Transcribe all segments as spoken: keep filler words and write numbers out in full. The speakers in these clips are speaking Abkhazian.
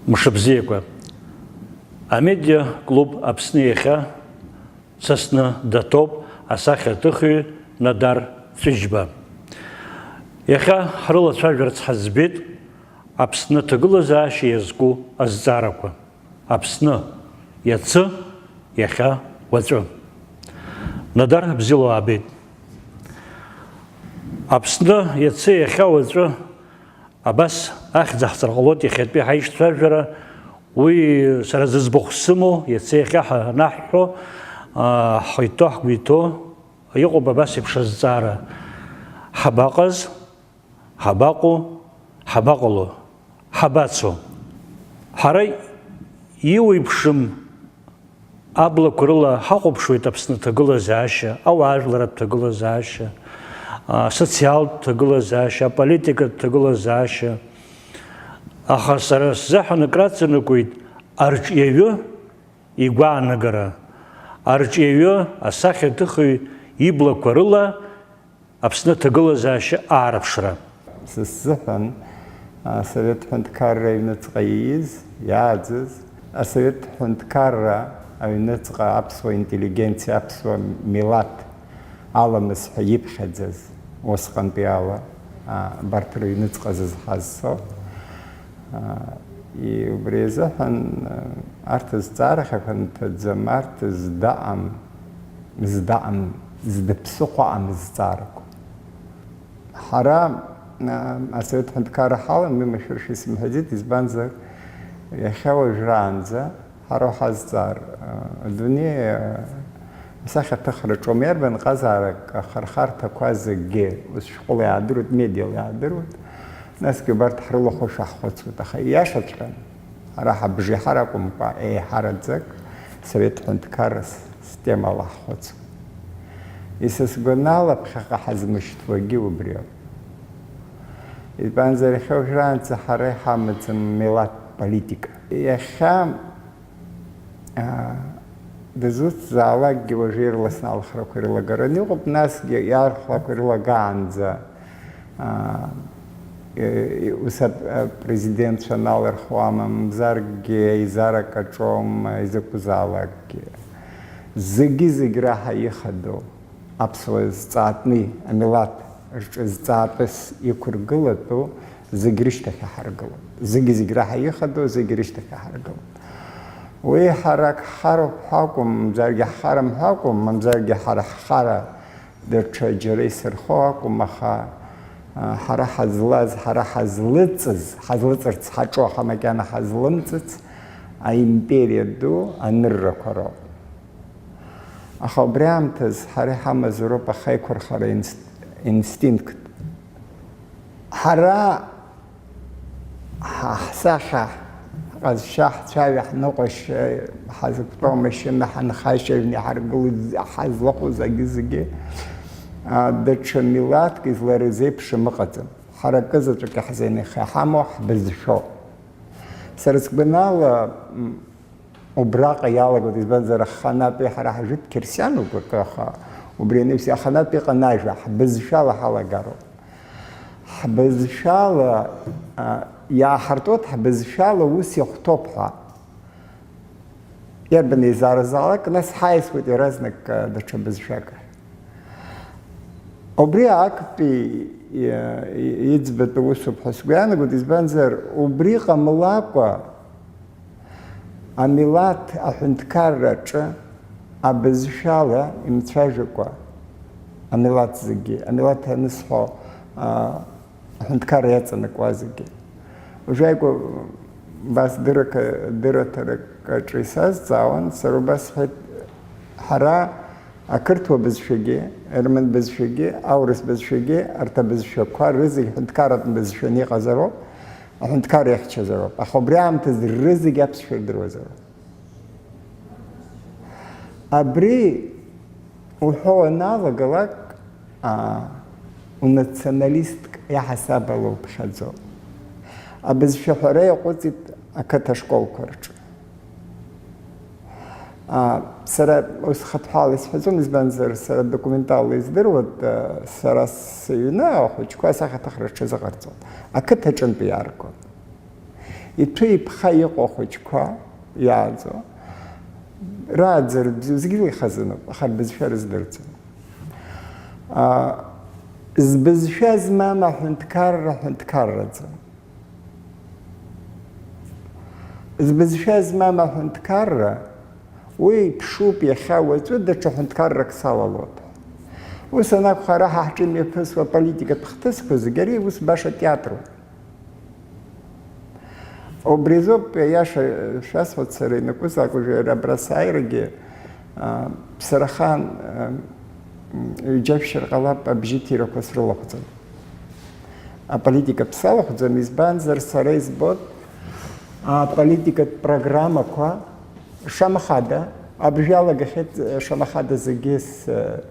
Мшыбзиақәа. Амедиа клуб Аԥсны иахьа са сны даҭоуп асахьаҭыхҩы Надар Ҵәыџьба. Иахьа ҳрылацәажәарц ҳаӡбеит Аԥсны аҭагылазаашьа иазку азҵаарақәа. Аԥсны, иацы, иахьа, уаҵәы. Надар, бзиала уаабеит. Аԥсны, иацы, иахьа, уаҵәы. Абас ахьӡ аҳҵар ҟалоит иахьатәи ҳаишьцәажәара. Уи сара зыӡбахә сымоу, иацы иахьа ҳа-, анаҳҳәо, аа, ҳхы иҭоу, ҳгәы иҭоу, иҟоуп абас еиԥш азҵаара. Ҳабаҟаз, ҳабаҟоу, ҳабаҟало, ҳабацо? Ҳара иуеиԥшым аблақәа рыла ҳахәаԥшуеит Аԥсны аҭагылазаашьа, ауаажәларратә ҭагылазаашьа, асоциалтә ҭагылазаашьа, аполитикатә ҭагылазаашьа. Аха сара сзыҳәан акраҵанакуеит арҿиаҩы игәаанагара, арҿиаҩы, асахьаҭыхҩы иблақәа рыла Аԥсны аҭагылазаашьа аарԥшра. Са сзыҳәан, Асовет ҳәынҭқарра аҩныҵҟа ииз, иааӡаз, Асовет ҳәынҭқарра аҩныҵҟа аԥсуа интеллигенциа, аԥсуа милаҭ аламыс ҳәа иԥхьаӡаз усҟантәи ала, а, абарҭ рыҩныҵҟа зызҳаз соуп. А, и-, убри азыҳәан, а, арҭ зҵаарахьақәа нҭаӡам, арҭ здаҟам, здаҟам, здыԥсыхәаҟам зҵаарақәа. Ҳара, а, Асовет ҳәынҭқарра ҳалам, уи машәыршәа исымҳәаӡеит, избанзар, иахьа уажәраанӡа ҳара уҳазҵаар, а, адунеи, а, асахьаҭыхраҿоума, иарбан ҟазаарак ахырхарҭақәа зегьы, ус шәҟәыла иаадыруеит, медиала иаадыруеит, насгьы убарҭ ҳрылахәашәа ҳхәыцуеит, аха ииашаҵәҟьаны, ҳара ҳабжеиҳар акәымкәа, еиҳараӡак Совет ҳәынҭқарра с-, системала ҳхәыцуеит. Исызгәанала, ԥхьаҟа ҳазмышьҭуагьы убриоуп. Избанзар, иахьа уажәраанӡа ҳара иҳамаӡам милаҭтә политика. Иахьа, аа, дызусҭзаалакгьы уажәы ирласны алхрақәа ирылагараны иҟоуп, насгьы иархәрақәа ирылагаанӡа, аа, э, ус ап-, апрезидентцәа аналырхуама, мамзаргьы аизарак аҿоума, изакәызаалакгьы. Зегьы-зегь раҳа ихадоу аԥсуа зҵаатәны, амилаҭ рҿы зҵаатәыс иқәыргылатәу зегь рышьҭахь иҳаргылоит. Зегьы-зегь раҳа ихадоу зегь рышьҭахь иҳаргылоит. Уи ҳара ак ҳхароуп ҳәа акәым, мамзаргьы ҳхарам ҳәа акәым, мамзаргьы ҳара ҳхара даҽа џьара исырхо акәым, аха, а, ҳара ҳазлаз, ҳара ҳазлыҵыз, ҳазлыҵырц ҳаҿу, аха макьана ҳазлымҵыц аимпериа ду аныррақәа роуп. Аха убри аамҭаз ҳара иҳамазароуп ахеиқәырхара инст-, инстинкт. Ҳара ҳа-, ҳсахьа, ҳҟазшьа, ҳцәаҩа, ҳныҟәашьа, ҳазықәтәоу амашьына, ҳанхашьа, аҩны иҳаргылоит, ҳазлахәу зегьы-зегьы, а, даҽа милаҭк изларызеиԥшым ыҟаӡам. Ҳара акы заҵәык иаҳзеины иҳамоу ҳбызшәоуп. Сара сгәанала, м, Убраҟа иалагоит, избанзар, аханатәи ҳара ҳжәит қьырсиануп акы, аха убри анаҩс аханатәи ыҟан ажәа, ҳбызшәала ҳалагароуп. Ҳбызшәала, а, иааҳартуеит, ҳбызшәала ус иахәҭоуп ҳәа. Иарбан еизаразаалак, нас ҳаиасуеит иаразнак, а, даҽа бызшәак. Убри актәи, и-, и-, иӡбатәу усуп ҳәа сгәы иаанагоит, избанзар, убри ҟамлакәа, Амилаҭ аҳәынҭқарраҿы абызшәала имцәажәакәа, амилаҭ зегьы, амилаҭ анысҳәо, а, аҳәынҭқарра иаҵанакуа зегьы. Уажәааигәа абас дырак-, дырраҭарак аҿы исазҵаауан, сара убас сҳәеит, ҳара Ақырҭуа бызшәагьы, ерман бызшәагьы, аурыс бызшәагьы, арҭ абызшәақәа рызегь ҳәынҭқарратә бызшәаны иҟазароуп, аҳәынҭқар ихьчазароуп. Аха убри аамҭазы рызегь аԥсшәа рдыруазароуп. Абри уҳәо уаналагалак, аа, унационалистк иаҳасаб ала уԥхьаӡоуп. Абызшәа аҳәара иаҟәыҵит ақыҭа школқәа рҿы. А, сара ус хатәала исҳәаӡом, избанзар, сара документалла издыруа, а, сара сыҩны ахәыҷқәа асахьаҭыхра рҽазыҟарҵон. Ақыҭа аҿынтә иааргон. Иҭәы-иԥха иҟоу ахәыҷқәа иааӡо, рааӡара бзиоу зегьы ихазыноуп, аха рбызшәа рыздырӡом. А, збызшәа змам аҳәынҭқарра ҳәынҭқарраӡам. Збызшәа змам аҳәынҭқарра, уи ԥшуп иахьа уаҵәы даҽа ҳәынҭқаррак салалоит. Ус анакәха, ара ҳа ҳҿы имҩаԥысуа аполитикатә хҭысқәа зегьы ари ус баша театруп. Убри азоуп, иаша шәасҳәоит, сара инакәызаак уажәы абра сааирагьы, а, ԥсрахан, а, м, ҩ-џьашәшьар ҟалап абжьыҭирақәа срылахәӡом. Аполитикатә салахәӡом, избанзар, сара избоит аполитикатә программақәа шамахада, абжьы алагахьеит, шамахада зегьы с-,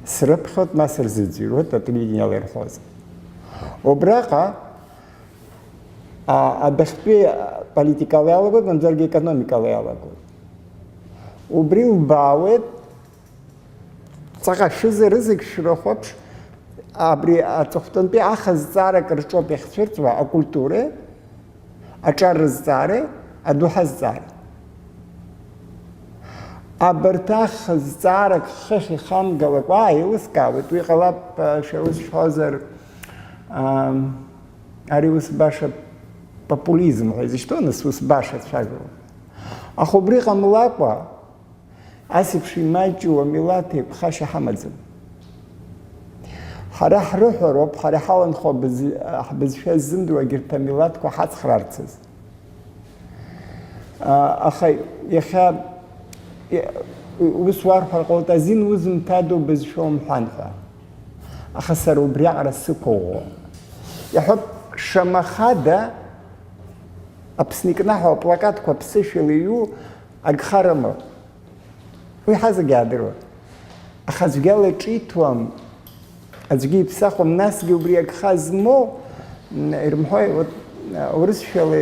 срыԥхьоит, ма сырзыӡырҩуеит, ателевидениала ирҳәоз. Убраҟа, а, адәахьтәи политикала иалагоит, мамзаргьы економикала иалагоит. Убри лбаауеит, ҵаҟа шәыза рызегь шәрыхәаԥш, абри аҵыхәтәантәи ахазҵаарак рҿоуп иахьцәырҵуа акультуреи, аҿар рызҵаареи, адоуҳа зҵаареи. Абарҭ ахазҵаарак хыхь ихамгалакәа еилыскаауеит, уи ҟалап, а, шәа ус шәҳәозар, ам, ари ус баша популизм ҳәа изышьҭоу, нас ус баша цәажәо. Аха убри ҟамлакәа, ас еиԥш имаҷу амилаҭ еиқәхашьа ҳамаӡам. Ҳара ҳрыҳәароуп, ҳара иҳаланхо абыз-, ҳбызшәа ззымдыруа егьырҭ амилаҭқәа ҳацхраарцаз. А, аха иахьа, и-, ус уарҳәар ҟалоит, азин узымҭадоу бызшәа умҳәан ҳәа. Аха сара убриаҟара сықәыӷәӷәо. Иаҳҳәап, шамахада Аԥсны икнаҳау аплакатқәа аԥсышәала иҩу агха рымоуп. Уи ҳазегь иаадыруан. Аха аӡәгьы ала иҿиҭуам, аӡәгьы иԥсахуам, насгьы убри агха змоу, м, ирымҳәои, вот, а, урысшәала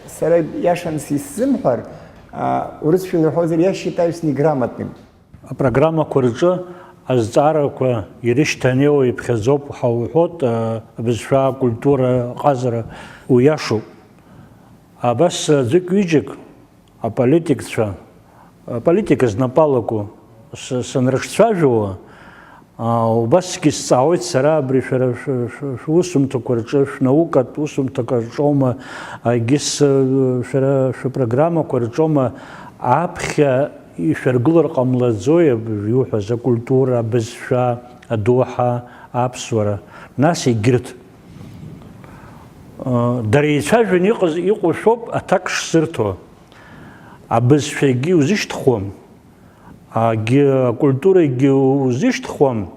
сара иашаны исзымҳәар, а, урысшәала иҳәозар, я считаюсь неграмотным. Апрограммақәа рҿы азҵаарақәа ирышьҭанеиуа иԥхьаӡоуп ҳәа уҳәоит, а, абызшәа, акультура, аҟазара, уиашоуп. Абас аӡәык-ҩыџьак аполитикцәа, аполитика знапы алаку с-, санрыҿцәажәауа, а, убасгьы сҵаауеит сара, абри шәара шә-, шә-, шәусумҭақәа рҿы, шәнаукатә усумҭақәа рҿоума, егьыс, шәара шәыпрограммақәа рҿоума аԥхьа ишәаргылар ҟамлаӡои, аб-, иуҳәаз акультура, абызшәа, адоуҳа, аԥсуара, нас егьырҭ. Дара еицәажәаны иҟаз, иҟоу шәоуп аҭак шсырҭо. Абызшәагьы узышьҭхуам, агьы-, акультурагьы узышьҭхуам,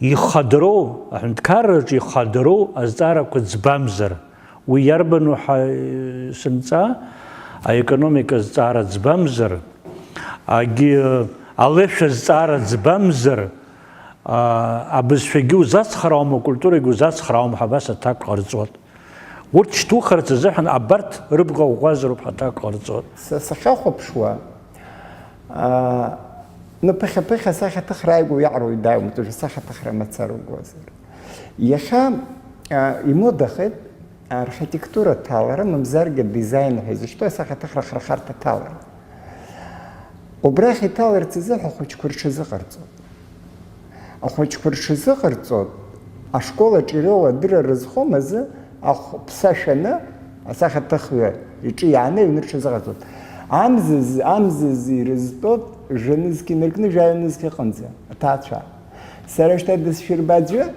ихадароу, аҳәынҭқарраҿы ихадароу азҵаарақәа ӡбамзар, уи иарбану ҳәа, сымҵа, аекономика азҵаара ӡбамзар, агьы-, алеишәа азҵаара ӡбамзар, а, абызшәагьы узацхраауам, акультурагьы узацхраауам ҳәа абас аҭак ҟарҵоит. Урҭ шьҭухырц азыҳәан абарҭ рыбӷа ӷәӷәазароуп ҳәа аҭак ҟарҵоит. Са сахьахәаԥшуа, аа, ну, ԥыхьа-ԥыхьа асахьаҭыхра ааигәа иаҟароу идаҩуеит, уажәы асахьаҭыхра мацара угозар. Иахьа, аа, имодахеит архитектура аҭалара, мамзаргьы адизаин ҳәа изышьҭоу асахьаҭыхра ахырхарҭа аҭалара. Убрахь иҭаларц азыҳәа ахәыҷқәа рҽазыҟарҵоит. Ахәыҷқәа рҽазыҟарҵоит, ашкол аҿы иреиуоу адырра рызхом азы ахә-, ԥса шәаны, асахьаҭыхҩы иҿы иааны аҩны рҽазыҟарҵоит. Амзазы, амзазы ирызтәоит жәанызқь инаркны жәаҩа нызқь аҟынӡа, аҭаацәа. Сара шьҭа дысшәырба аӡәы,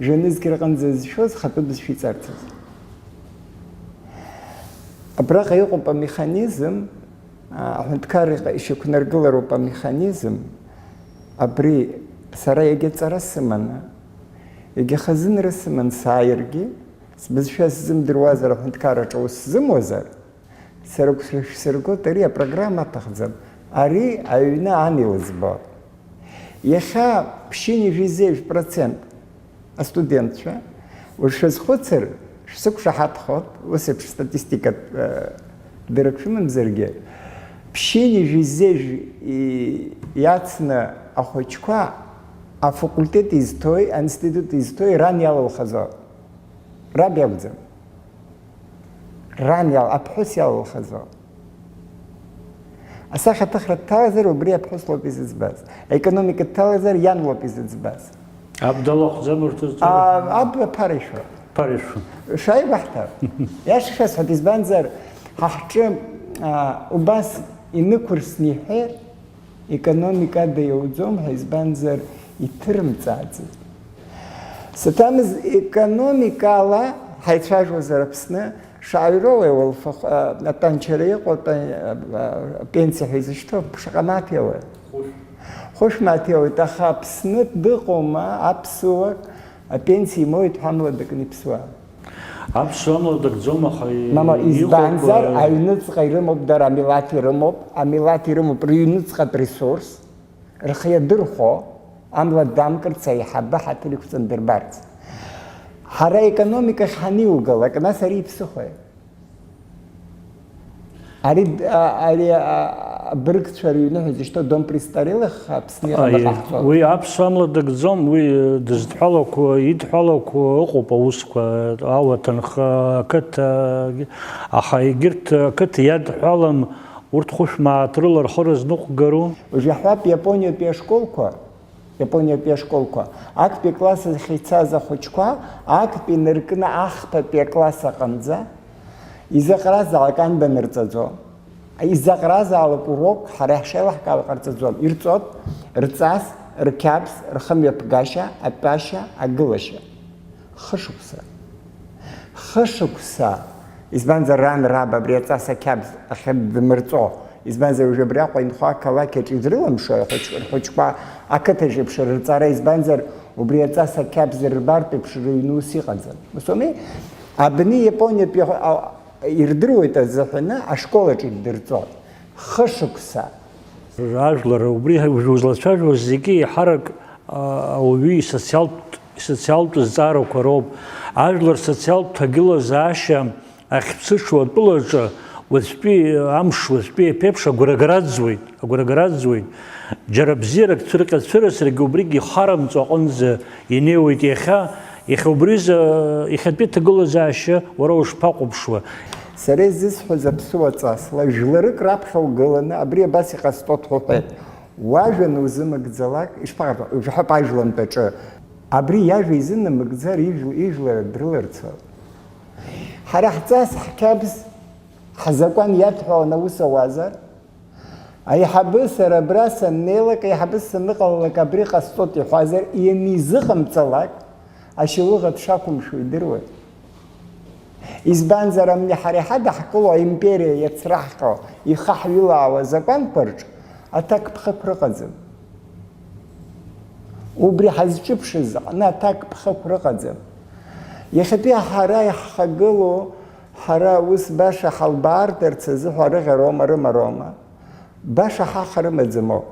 жәанызқь рҟынӡа зшәоз хатәы бызшәа иҵарҵаз. Абраҟа иҟоуп амеханизм, а, аҳәынҭқарра иҟа-, ишьақәнаргылароуп амеханизм. Абри сара иагьа ҵара сыманы, иагьа хазынра сыман сааиргьы, сбызшәа сзымдыруазар, аҳәынҭқарраҿы аус сзымуазар, сара агәра шәсыргоит, ари апрограмма аҭахӡам, ари аҩны ан илыӡбо. Иахьа ԥшьынҩажәи зежә процент астудентцәа, уажә шәазхәыцыр, шәсықәшаҳаҭхоит, ус еиԥш статистикатә, э, дырак шәымамзаргьы, ԥшьынҩажәи зежә и-, иацны ахәыҷқәа афакультет изҭои, аинститут изҭои ран иалылхазо, раб иакәӡам. Ран иал-, аԥҳәыс иалылхызо. Асахьаҭыхра дҭалазар, убри аԥҳәыс лоуп изыӡбаз. Аекономика дҭалазар, иан лоуп изыӡбаз. Аб далахәӡам урҭ зцәа? А, аб аԥара ишәо. Аԥара ишәо. Шәааи, баҳҭап. Иаша шәасҳәап, избанзар, ҳа ҳҿы, а, убас инықәырсны иҳәеит, економика ада иауӡом ҳәа, избанзар, иҭырымҵааӡеит. Саҭамыз, економикала ҳаицәажәозар Аԥсны, шааҩроуеи уалфахә, а, атәанчара иҟоу, атәан-, а, а, апенсиа ҳәа изышьҭоу, шаҟа мааҭ иауеи? Хәышә. Хәышә мааҭ иауеит, аха Аԥснытә дыҟоума аԥсуак апенсиа имоуеит ҳәа амла дакны иԥсуа? Аԥсуа амла дакӡом, аха и-, Мама, иҟоуп, избанзар, а, аҩныҵҟа ирымоуп дара, амилаҭ ирымоуп, амилаҭ ирымоуп рыҩныҵҟатә ресурс. Рхы иадырхәо, амла дамкырц аиҳабы ҳаҭыр иқәҵаны дырбарц. Ҳара аекономикахь ҳаниугалак, нас ари иԥсыхәеи? Ари, а, ари, а, абыргцәа рыҩны ҳәа изышьҭоу дом престарелых Аԥсны иҟалар Аиеи, ҟаҳҵоит. Уи аԥсуа амла дагӡом, уи, э, дызҭҳәалақәо, идҳәалақәо ыҟоуп аусқәа, ауаҭанхра, ақыҭа, аха егьырҭ ақыҭа иадҳәалам. Урҭ хәышә мааҭ рыла рхы рызныҟәгару? Уажә иаҳҳәап, Иапониатәи ашколқәа, Иапониатәи ашколқәа, актәи акласс ахь ицаз ахәыҷқәа актәи инаркны ахԥатәи акласс аҟынӡа изаҟаразаалак анбанырҵаӡо, изаҟаразаалак урок ҳара ҳшеилаҳкаауа ҟарҵаӡом. Ирҵоит рҵас, рқьабз, рхымҩаԥгашьа, атәашьа, агылашьа. Хышықәса. Хышықәса, избанзар, ран раб абри аҵас ақьабз ахьдмырҵо, избанзар, уажәы абриаҟара инхо ақалақь аҿы изрылымшо ахәыҷ-, рхәыҷқәа ақыҭа еиԥш рырҵара, избанзар, убри аҵас ақьабз рырбартә еиԥш рыҩны ус иҟаӡам. Ус ауми? Абни Иапониатәи а-, ирдыруеит азыҳәаны ашкол аҿы иддырҵо. Хышықәса. Ажәлар, убри уажәы узлацәажәоз зегьы еиҳарак, а, ауаҩы исоциалтә, исоциалтә зҵаарақәа роуп. Ажәлар социалтә ҭагылазаашьа ахьԥсыҽу атәылаҿы уаҵәтәи амш, уаҵәтәи аԥеиԥш агәра гараӡуеит, агәра гараӡуеит. Џьара бзиарак цәырҟьа-цәырасыргьы убригь ихарамҵо аҟынӡа инеиуеит иахьа, иахьа убризы, иахьатәи ҭагылазаашьа уара ушԥахәаԥшуа? Сара изысҳәаз аԥсуа ҵасла, жәларык раԥхьа угыланы, абри абас иҟасҵоит ҳәа уҳәеит. Уажәа анузымыгӡалак, ишԥаҟарҵо, ужәаҳәап ажәлантәаҿы. Абри иажәа изынамыгӡар, ижә-, ижәлар дрыларцоуп. Ҳара ҳҵас, ҳқьабз, ҳзакәан иадҳәалан аус ауазар? Аиҳабы, сара абра саннеилак, аиҳабы саныҟалалак абри ҟасҵоит иҳәазар, ианизыҟамҵалак, ашьауӷа дшақәымшәо идыруеит. Избанзар, амни ҳара иҳадаҳкыло аимпериа иацраҳҟьо ихаҳҩылаауа азакәанқәа рҿы аҭакԥхықәра ыҟаӡам. Убри ҳазҿыԥшыз аҟны аҭакԥхықәра ыҟаӡам. Иахьатәи ҳара иаҳхагылоу, ҳара ус баша ҳалбаардарц азыҳәа арыӷьароума, рымароума? Баша ҳаха рымаӡамоуп.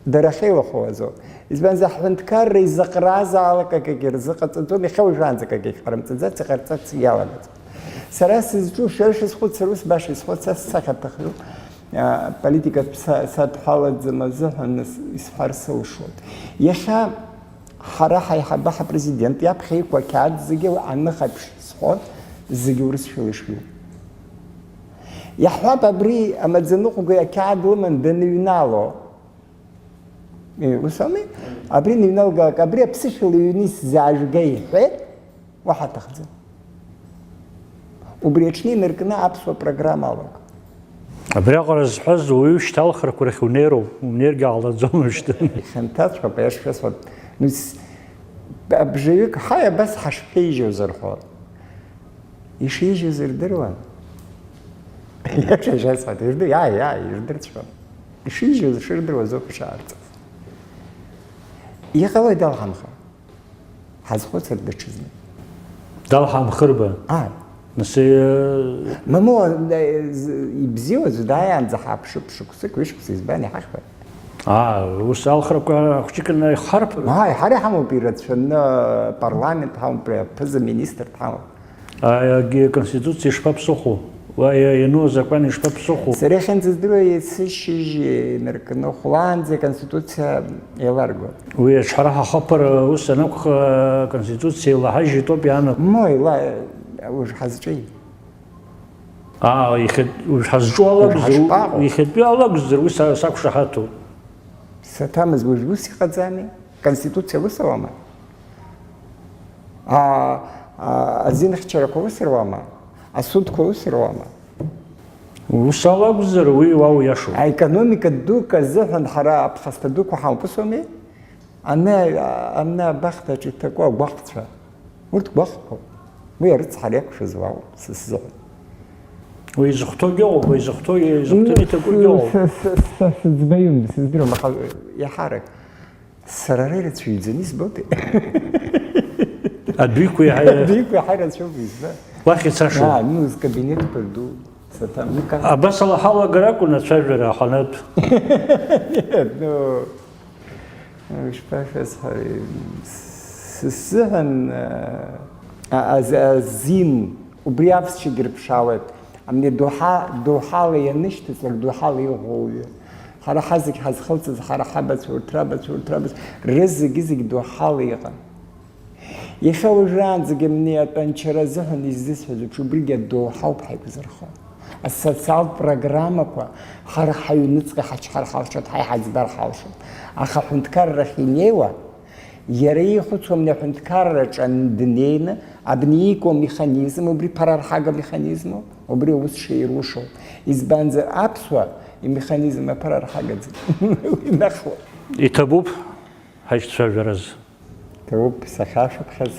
Дара ахьеилахәуазоуп. Избанзар, ҳҳәынҭқарра изаҟаразаалак акгьы рзыҟаҵаӡом, иахьа уажәраанӡа акгьы ҟарымҵаӡац, иҟарҵарц иалагаӡом. Сара сызҿу, шәара шәызхәыцыр, ус баша исхәыц, са сахьаҭыхҩуп, а, политикатә са-, садҳәалаӡам азыҳәан ис-, исҳәар сылшоит. Иахьа ҳара ҳаиҳабы, ҳапрезидент иаԥхьа иқәу ақьаад зегьы аныхаԥш сҳәон, зегьы урысшәала ишҩу. Иаҳҳәап, абри амаӡаныҟәгаҩ ақьаад лыман даныҩнало. Э, ус ауми? Абри ныҩналгалак, абри аԥсышәала иҩны исзаажәга иҳәеит, уаҳа аҭахӡам. Убри аҽны инаркны аԥсуа программа алак. Абриаҟара зҳәаз уаҩы шьҭа алхрақәа рахь унеироуп, унеиргьы ҟалаӡом уажәшьҭа. Ихьанҭаҵәҟьоуп, аиаша шәасҳәап. Ну, с-, б-, бжаҩык, ҳаи, абас ҳашԥеижьоз рҳәо. Ишижьыз ирдыруан. Иаша шәасҳәап, ирды-, иа, иа, ирдырҵәон. Ишижьыз шырдыруаз ауп ишаарҵаз. Иҟалои далҳамхар? Ҳазхәыцыр даҽазны. Далҳамхырба? Ааи. Нас, э, Мамоу, э, з-, ибзиоу аӡәы дааиаанӡа ҳааԥшып, шықәсык, ҩышықәса избан иҳахьуеит? Аа, ус алхрақәа хәҷыкны ихарԥ? Ааи, ҳара иҳамоуп ирацәаны, парламент ҳамоуп, аԥыза-министр дҳамоуп. Аи, аконституциа ишԥаԥсыхәо? Уа, иа-, иану азакәан ишԥаԥсыхәо? Сара иахьынӡаздыруа, есышьыжь инаркны хәлаанӡа аконституциа еиларгон. Уи аҿҳәара ҳахаԥара ус анакәха, аконституциа еилаҳажьит ауп иаанаго. Мо, ила-, уажә ҳазҿи? Аа, иахьатә-, уажә ҳазҿу ала акәзар, Ҳашԥаҟоу? Иахьатәи ала акәзар, уи са-, сақәшаҳаҭуп. Саҭамыз уажә ус иҟаӡами? Конституциа ус ауама? А, а, азинхьчарақәа ус руама? Асудқәа ус руама? Ус ала акәзар, уи уа уиашоуп. Аекономика дук азыҳәан ҳара аԥхасҭа дуқәа ҳауп, ус ауми? Ана, ана абахҭаҿ иҭаку агәаҟцәа, урҭ гәаҟқәоуп. Уи арыцҳара иақәшәаз уаауп, са сзыҳәан. Уи изыхәҭоугьы ыҟоуп, уи изыхәҭоу, изыхәҭаны иҭакугьы ыҟоуп. Са, са, са сыӡбаҩым, сыздыруам, аха иаҳарак. Сара ара ирацәаҩӡаны избоит. Адәиқәа иаҳа Адәиқәа иаҳа ирацәоуп, избан? Уахь ицашоуп. Аа, ну, зкабинетқәа рду, саҭам, ну, как? Абас ала ҳалагар акәын ацәажәара аҳәанатә. Ну, ишԥашәасҳәари, сзыҳәан, а, а, аз-, азин, убри аԥсшьагьы рыԥшаауеит. Амни доуҳа, доуҳала ианышьҭыҵлак, доуҳала иҟоу уаҩы. Ҳара ҳазегь ҳазхылҵыз, ҳара ҳабацәа, урҭ рабацәа, урҭ рабацәа, рызегьы-зегь доуҳала иҟан. Иахьа уажәраанӡагьы амни атәанчара азыҳәан иззысҳәаз еиԥш, убригьы адоуҳа ауп ҳаиқәзырхо. Асоциалтә программақәа ҳара ҳаҩныҵҟа ҳачҳар ҳалшоит, ҳа иҳаӡбар ҳалшоит. Аха аҳәынҭқаррахь инеиуа, иара ихәыцуа амни аҳәынҭқарраҿы ан-, днеины, абни ику амеханизм, убри ԥарарҳага механизму, убри аус шеирушоу. Избанзар, аԥсуа имеханизм аԥарарҳагаӡам. Уи нахуа. Иҭабуп ҳаицәажәараз. Ҭабуп, сахьашәаԥхьаз.